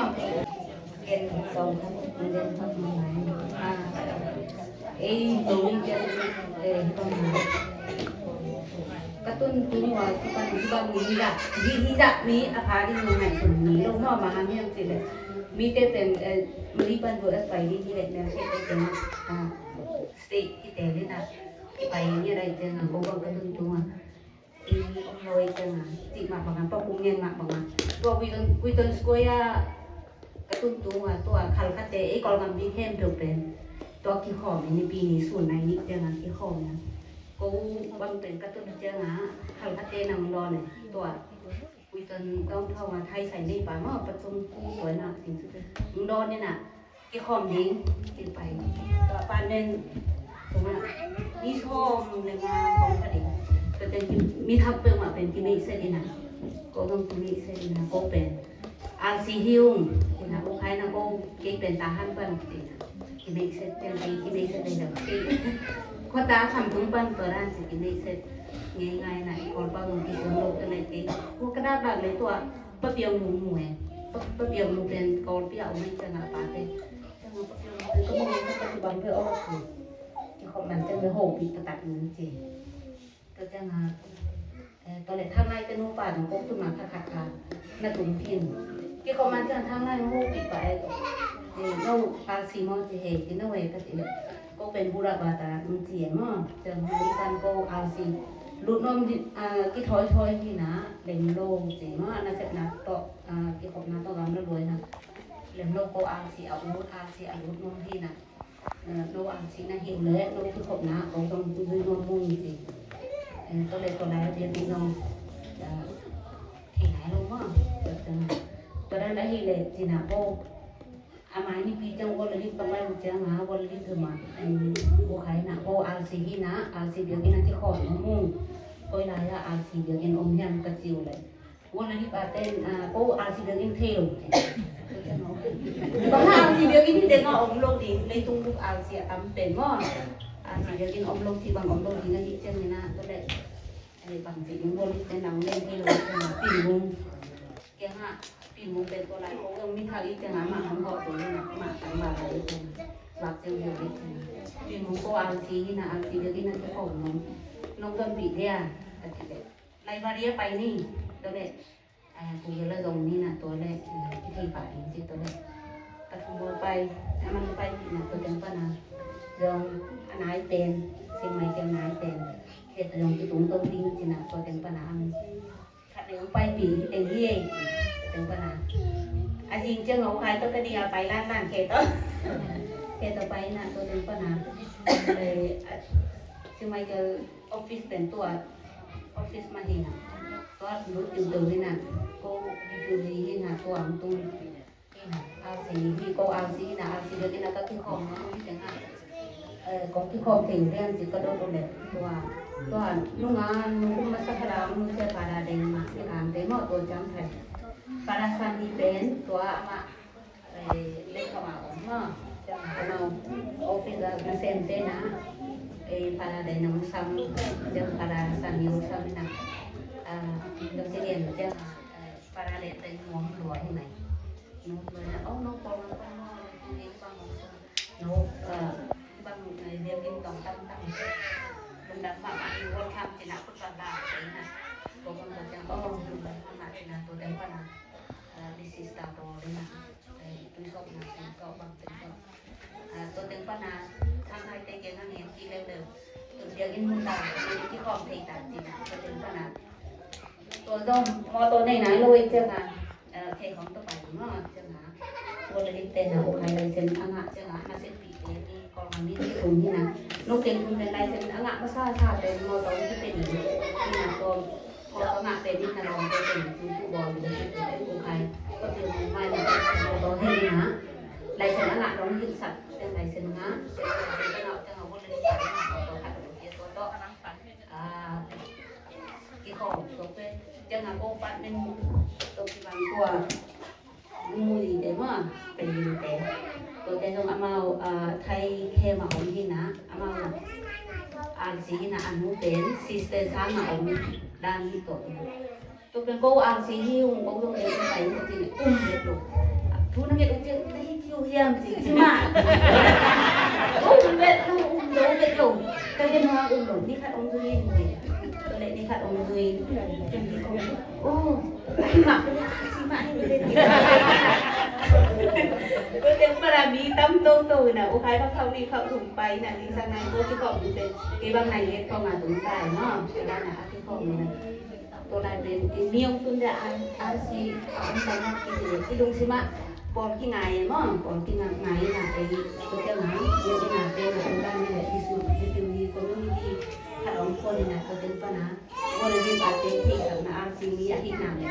Ken sawm khat, ken sawm khat. Ah, ei, to ni ken, eh, hi bang. Ka tun tun wa, hi bang, hi bang, hi la, hi, hi la, mi a pha ding ngai sun mi lo, no, ma hang hiam ci le. Mi te pen, eh, mi pan du as pai ding hi le, mi a se te te, ah, state ki te le na, ki pai ni lai te na, ko bang ka tun tun wa. I om lo i ciang a, cih mah bang a, pa kung ngen mah bang a. Tua Wheaton, Wheaton Square a, ka tun tung a, tua Khalkhatte, ei Kawlgam bik khempeuh pen. Tua kikhawm i nipi ni sun nai nih ciang a kikhawm na. Ko bang pen ka tun ciang a, Khalkhatte nang dawn e, tua. Wheaton downtown a, thaisai nei pa maw, pathum kum tua na, ting su te. Nang dawn e na. Kikhawm ding, kipai. Tua apartment, tua mi sawm le nga khawm kha ding. Tua teng ki, mi thak peuhmah pen kimeihset in a. Ko zong kimeihset in a, ko pen. R C hi ung, in a, u khai na ko, kei pen Tahan pan, in a. Kimeihset, teng kei kimeihset le dam kei. Ko Tahan tung pan tua dan si kimeihset. Ngei ngai na, i Kawlpau zong kisem lo, tua le kei. Ko ka dak dak le tua. Pa Piang Lung mu e. Pa, Pa Piang Lung pen Kawlpi a om e, ciang a pa te. Ciang a Pa Piang Lung pen ka mu e, ka tu bang pe awk si. Kikhop man ciang a hopih taktak in ci. Tua ciang a, eh, tua le Thang Lai te nupa dang kok tu ma kha kha kha. Na tung phin. Kikhop man ciang Thang Lai hopih pa e. Eh, no R C maw ci he, ci no e ka ci. Ko pen Burabata ci e maw. Ciang a ikan ko R C. Lut nuam di, ah, kithoi thoi hi na, lem lo ci maw, na sepna tawh. Ah, kikhopna tawh gam na luai na. Lem lo ko R C a ut, R C a lut nuam hi na. Eh, no R C na hi le, no kikhopna ko zong zui nuam mung hi. Eh, tua le tua lai a biak hi no. Ah, thei nai lo maw. Tua dan a hi le, cina ko. A mai ni pi ciang wall lip ka pai ciang a, wall lip tu ma. Em, ko khai na, ko R C hi na, R C biak hi na kikhop nuam mung. Koi lai a R C biak in om hiam ka ciu le. Wall lip a ten, ah, ko R C biak in thei lo. Bang hang R C biak in hi ding a om lo ding, leitung bup R C a tam pen maw. R C biak in om lo ci bang om lo ding a hi ciang in a, tua le. Ai, bang ci ding wall lip ten ang len thei lo, tua le pin bung. Kiang a, pin bung pen tua lai ko, mi thak i ciang a, ma hong ko tu, ma tang ma lai i ciang. Bak ciang biak i ciang. Pin bung ko R C hi na, R C biak in a kikhop nuam. Nong don pi dia, ka ci le. Library a pai ni, tua le, eh, Google a zong ni na tua le, eh, kithei pah ding ci tua le. Ka thum bawl pai, a man pai pi na tua teng pan a. Zong a nai pen, Chiang Mai teng nai pen. Khet a zong kitung tong ding ci na tua teng pan a ang. Khat le pai pi, teng hi ei, tua teng pan a. A zing ciang a u khai tua ka ding a pai lan lan khet tua. Khet tua pai na tua teng pan a. Eh, a, Chiang Mai kel office pen tua. Office mah hi na. Tua lut tiu tiu hi na. Ko refugee hi na tua ang tung. RC hi ko, RC na, RC bek in a ka kikhawm na, nu hi teng a. Eh, kong kikhawm thei uh hiam ci ka dot uh leh tua, tua nunga nu kum masa khat a nu sia Father Deng mah si kang te maw, tua ciang thei. Father Sunny pen tua amah, eh, lei kama om maw. Ciang amau office a nasem te na, eh, Father Deng na hong sam, ciang Father Sunny hong sam na. Ah, tua ci lian ciang, eh, Father Deng pen nuam lua hi mai. Nuam lua na, oh, no problem, no problem, no problem. No, eh, bang, eh, biakinn tawh tamtam. Lungdam mahmah, i welcome cihna khut bang la kei na. Ko bang ko ciang, oh, lungdam mahmah cihna, tua teng pana, eh, this is the door na. Eh, tui sawp na, tui sawp bang, tui sawp. Eh, tua teng pana, Shanghai te kiang a ngen kik leuleu. Tun biakinn hun ta, kikhawm thei ta cihna, tua teng pana. Tua zong mawtaw nei nai lo i ciang a, eh, thei khawng tawh pai ding maw, ciang a. Tua le dik te na, u khai license a ngah ciang a, na seppi te ni, kawng a ni ni kum hi na. Nuk teng kum pen license a ngah masa sa pen mawtaw ni te ni. Hi na tua, mawtaw ngah pen ni na lawm te pen tu tu bawl ni te tu u khai. Tua pen mai na mawtaw hei na. License a ngah dong hi sak, ciang license ngah. License a ngah ciang a, tua le dik te na, mawtaw khat dong hi tua tawh. Ah, kikhawm suak pen, ciang a ko pat men tok kibang tua, mui te maw, pen te. Tua te zong amau, ah, Thai camp a om hi na, amau RC hi na, a nu pen sister sang a om dan hi tawh. Tua pen ko RC hi ung, ko zong pen ko pai ung, ko ci leh um vet lo. Thu na nget ung ci, na hi ci uh hiam ci, ci mah. Um vet lo, um lo, um vet lo. Ka gen hong um lo, ni khat hong zui in ci. Tua leh ni khat hong zui. Tua leh ni khat hong zui. Oh, ci mah, ci mah, ci mah. Tua teng para mi tam toto na, u khai bang khau ni khau thum pai na, ni sa nai ko ci khau ni pen. Kei bang nai nget khau ma tung tai no. Kei bang na a ci khau ni na. Tua lai pen i mi hong tun dia RC a om ta nak i ci i lungsim ah pawl kingai e maw, pawl kingai na ei tua ciang a mi kingai te na tua dan ni le i su i piu ni community khat om khua ni na tua teng pana tua le ni pa te thei sak na RC mi a hi na le.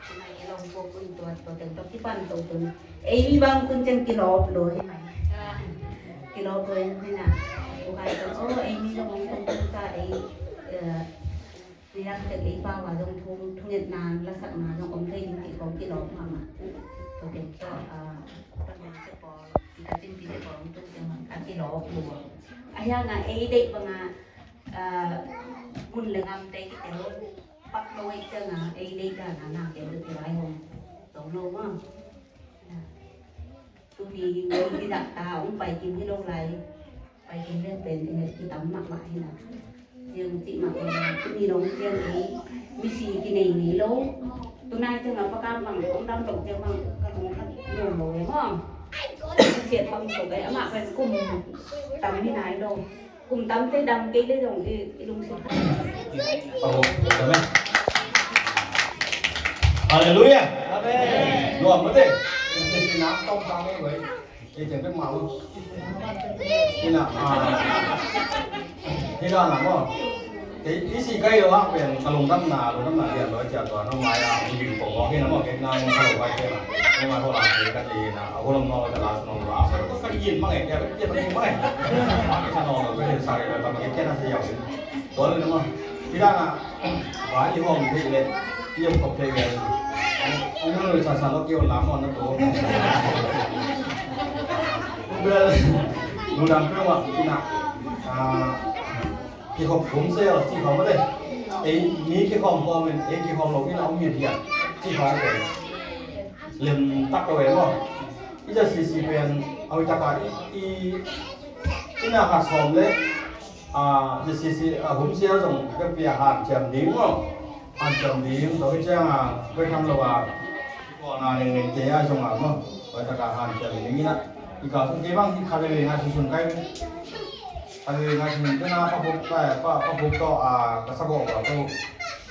Kingai e long ko kun tua tua teng tua kipan tua tun ei mi bang kun ciang kilawp lo hi mai. Kilawp lo hi na. Tua kai tua ei mi long hong tung tung ta ei Niang tek ei pau a zong thu, thungetna, lasakna zong om thei ding ti kong kilawm mahmah. Tua tek tawh, ah, Panman te pawl, Tita Cin Pi te pawl, tung teng a kilawm lua. A hiang a ei deih bang a, ah, mun le ngam te kitel, pak lo ei ciang a ei deih dan a na kel te lai hong tong lo mah. Tuni ding lo hi dak ta, ung pai kim hi lo lai. Pai kim len pen, eh, kitam mahmah hi na. Ciang cih mah, eh, tuni dong ciang ei, misi kinei ngei lo. Tunai ciang a pakam bang, ung dam dong ciang bang, ka tung khat lo lo e maw. Siat bang so kai, amah pen kum tam hi nai lo. Kum tam te dam kei le dong i, i lungsim. Amen. Hallelujah. Amen. Nuam mate. Sisi na tong tang ei wei. Ei teng pek ma lo. Ina, ah. Ina na mo. Te isi kai lo ha pen ka lungdam na, lungdam na lian lo cia tua no mai a, mi ding ko ko ina mo ke na mo ka lo bai ke na. No mai ho la ke ka ti na, a ho lo no ka la no la. Ka yin ma ngai ke, ke ma ngai. Ma ke sa no lo ke sa ke ta ma ke na sa ya. Tua le na mo. Ina na. Wa i hong thei le, i hong kop thei le. Hong lo sa sa lo keu lam hong na to. Bel, lu dam pe wa, kina. Ah, kikhop khum se lo, ci khop ma de. Ei, mi kikhop khop men, ei kikhop lo, kina hong mi dia. Ci khop de. Lem tak lo e mo. I ja si si pen, au i tak a, i, i, ina kha som le. A, sisi, a, hum sia zong ka pia han ciam ding maw. Han ciam ding, zong i ciang a, ka tham lo a. Ko na ning ning te a zong a maw. Ko ta ka han ciam ding ina. I ka sun ke bang ki kha ve ve nga sun sun kai. Kha ve ve nga sun ke na pa buk kai, pa, pa buk to a, ka sa go ba to.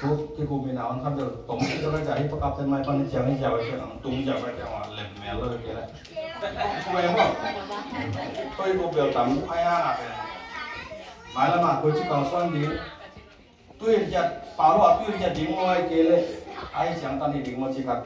Buk ki ku mi na on kha de tong ki to ka ja hi pa kap ten mai pa ni ciang ni ja wa ciang tung ja wa ciang wa lem mel lo ke la. Ko e maw. Ko i ku bel tam ai a na pe. Mai lam ah koi ci kang suan ding. Tui hiat, pau lo a tui hiat ding maw ai ke le. Ai siang tan hi ding maw ci khat.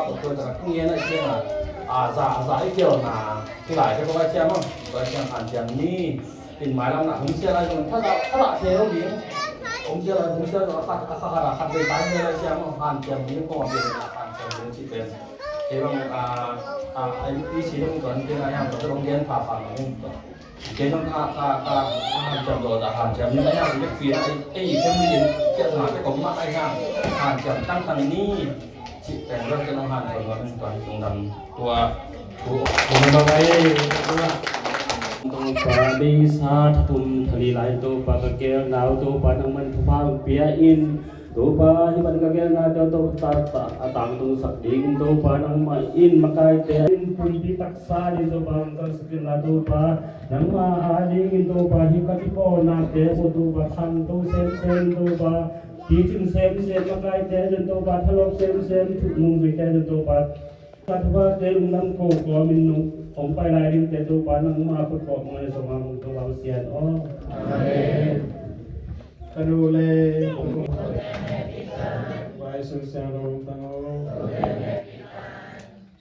a tawh tua tak a kong gen a ciang a, a za, a za i kial na, kilai te ko a ciang a, ko a ciang hanciam ni. In mailam na hong sia lai zong thadah, thadah thei lo ding. Hong sia lai, hong sia zong a khat, a khat, a khat vei tai thei lai sia maw, hanciam ding, kong a pian a hanciam ding cih pen. Kei bang, a, a, a, i si dong tuan kei na hiam, tuan kei bang gen pha pha na hong tuan. Kei zong ka, ka, ka, ka hanciam lo, ka hanciam ding na hiam, kei pi na, ei, ei, family in, kei zong a kei kong ma ai hiam, hanciam tangtang ni. Cih pen bel ken hong hanthawn nuam in tuan tungdam tua thu kong bang ai. Topa, beisa thatum thali lai Topa, ka gelna uh Topa nangman thupha hong pia in. Topa, hih bang ka gelnate uh Topa, ta, ta, a tangtungsak ding Topa nangmah in makaite in pumpi taksa ding Topa hong kalsuan in la Topa, nangmah a dingin Topa hih ka kipawlnate uh Topa khangto semsem Topa. Picing semsem makaite zong Topa, thalawp semsem, thu nungzuite zong Topa. Ka Topa te lungdam ko kawmin nung hong pai lai dingte Topa, nangma khut kawm ngai sawma mung Topa Pasian aw. Amen. Ka nu le vai sung siang lo tang aw.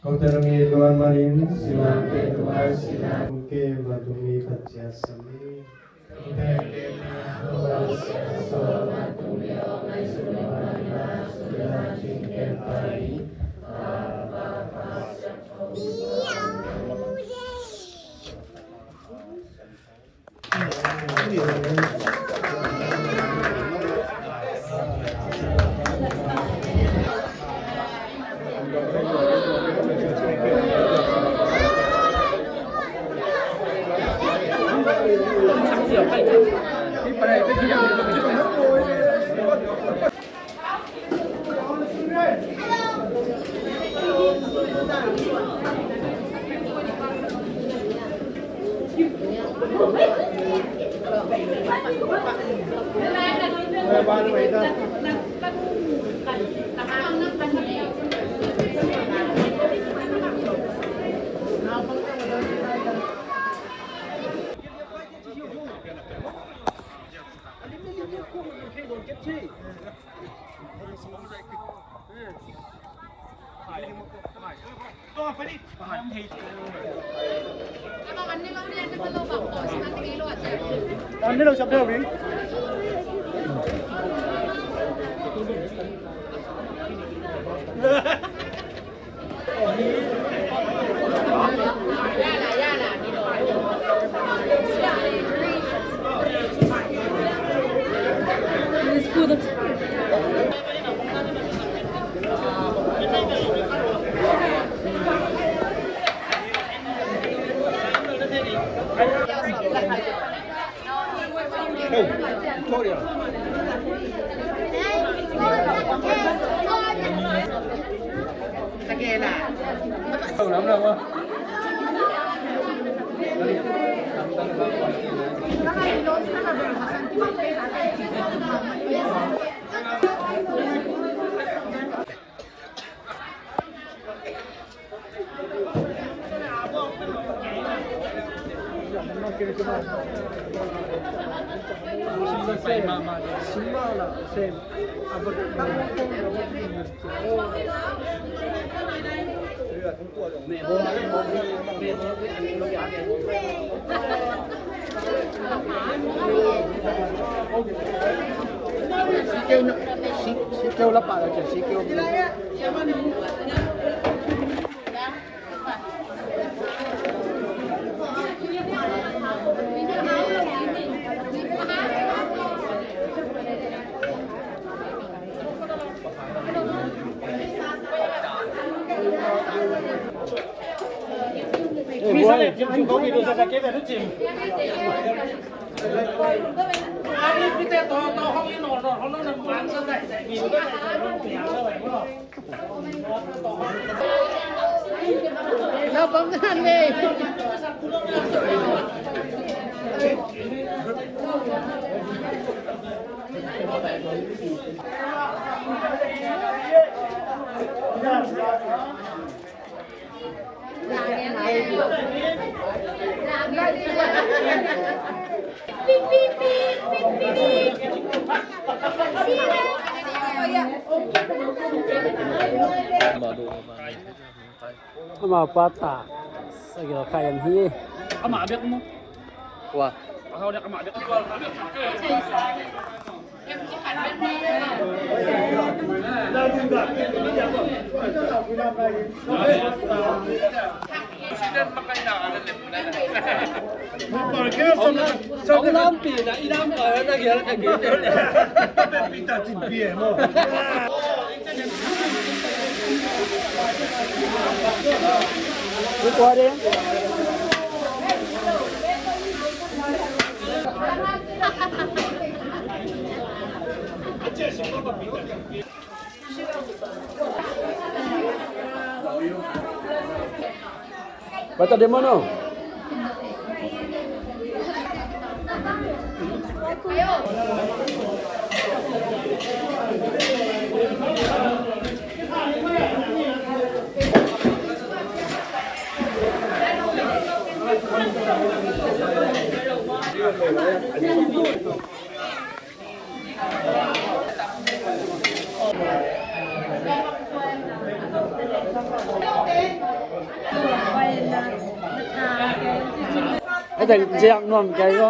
Kote nang i luan manin siman te Topa siman ke ma tung mi khat cia sami. Ama pata sagel khayan hi. Ama bek mu. Wa. Ama bek. Bata de mano. Ai, dang ziak nuam kei ko.